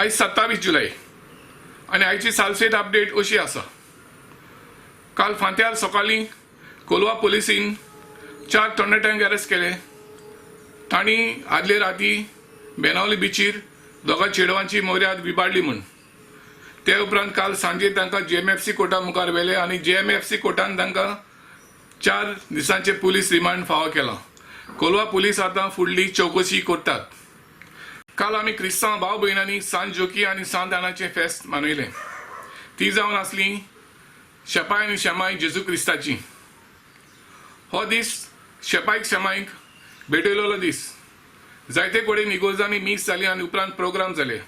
आयज 27 जुलय आनी आयची सालसेद अपडेट अशी आसा. काल फांत्यार सकाळीं कोलवा पुलिसीन चार तरणाट्यांक अरेस्ट केले. तांणी आदले राती बेनावली बिचीर दोगां चेडवांची मोर्याद विबाडली म्हूण. ते उपरांत काल सांजे तांकां जीएमएफसी कोर्टा मुखार व्हेले आनी जीएमएफसी कोर्टान तांकां 4 दिसांचे पुलीस रिमांड फावो केला. कोलवा पुलीस आतां फुडली चवकशी करतात. काल आमी क्रिस्तांव भाव भयणांनी सांत जोकी आनी सांत आनाचें फेस्त मनयलें. ती जावन आसली शेपाय आनी शेमाय जेजू क्रिस्ताची. हो दीस शेपायक शेमायक भेटयलेलो दीस. जायते कडेन इगोर्जांनी मीस जाली आनी उपरांत प्रोग्राम जाले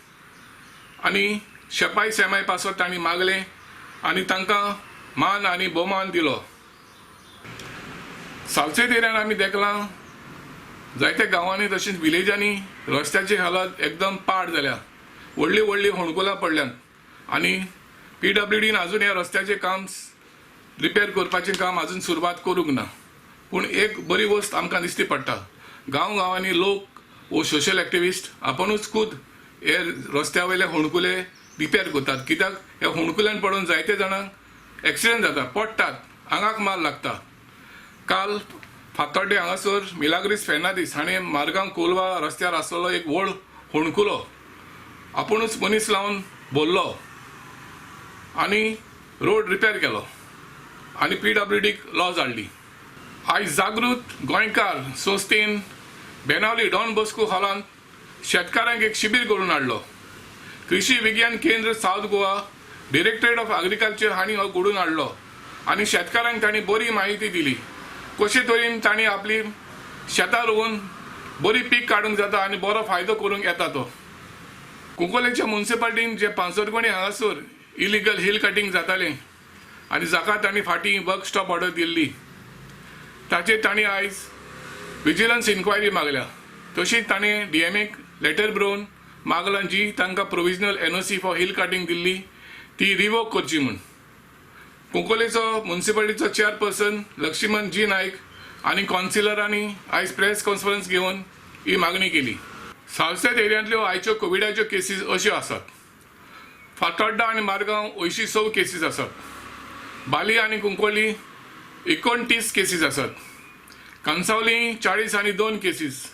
आनी शेपाय शेमाय पासत तांणी मागलें आनी तांकां मान आनी भोवमान दिलो. सालसेत एरियान आमी देखलां, जायत्या गांवांनी तशेंच विलेजांनी रस्त्याची हालत एकदम पाड जाल्या. व्हडलीं व्हडलीं होणकुलां पडल्यांत आनी पीडब्ल्यूडीन अजून ह्या रस्त्याचें काम रिपेर करपाचें काम अजून सुरवात करूंक ना. पूण एक बरी वस्त आमकां दिश्टी पडटा, गांव गांवांनी लोक वो सोशल एक्टिविस्ट आपुणूच खूद हे रस्त्या वयले होणकुले रिपेर करतात, कित्याक ह्या होणकुल्यान पडून जायते जाणांक एक्सिडंट जाता, पडटात, आंगाक मार लागता. काल फातोड्डे हांगासर मिलाग्रीस फेर्नांदीस हाणें मारगांव कोलवा रस्त्यार आसलेलो एक व्हड होणकुलो आपुणूच मनीस लावन भरलो आनी रोड रिपेर केलो आनी पीडब्ल्यूडीक लॉज हाडली. आयज जागृत गोंयकार संस्थेन बेनावली डॉन बॉस्को हॉलांत शेतकारांक एक शिबीर करून हाडलो. कृषी विज्ञान केंद्र, south Goa, directorate of agriculture हांणी हो घडोवन हाडलो आनी शेतकारांक तांणी बरी म्हायती दिली, कशे तरेन तांणी आपली शेतां रोवन बरी पीक काडूंक जाता आनी बरो फायदो करूंक येता तो. कुंकोलेच्या मुन्सिपाल्टीन जे पांचोरकोणी हांगासर इलिगल हिल कटींग जातालें आनी जाका तांणी फाटीं वर्क स्टॉप ऑर्डर दिल्ली, ताचेर तांणी आयज विजिलन्स इन्क्वायरी मागल्या. तशीच ताणें डीएमएक लेटर बरोवन मागलां, जी तांकां provisional NOC for hill cutting दिल्ली ती रिवोक करची म्हूण. कुंकोलेचो मुन्सिपालिटीचो चेअरपर्सन लक्ष्मण जी नायक आनी कौन्सिलरांनी आयज प्रेस कॉन्फरन्स घेवन ही मागणी केली. सालसेत एरियांतल्यो आयच्यो कोविडाच्यो केसीस अश्यो आसात. फातोड्डा आनी मारगांव अंयशीं स केसीस आसात. बाली आनी कुंकोली 29 केसीस आसात. कणसावली 40 आनी 2 केसीस.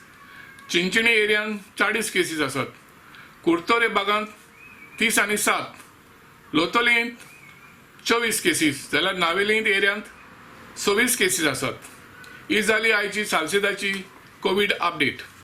चिंचणी एरियान 40 केसीस आसात. कुर्तोरे बागांत 30 आनी 7, लोतोलींत 24 केसीस, जाल्यार नावेलींत एरियांत 26 केसीस आसात. ही जाली आयची सालसेदाची कोवीड अपडेट.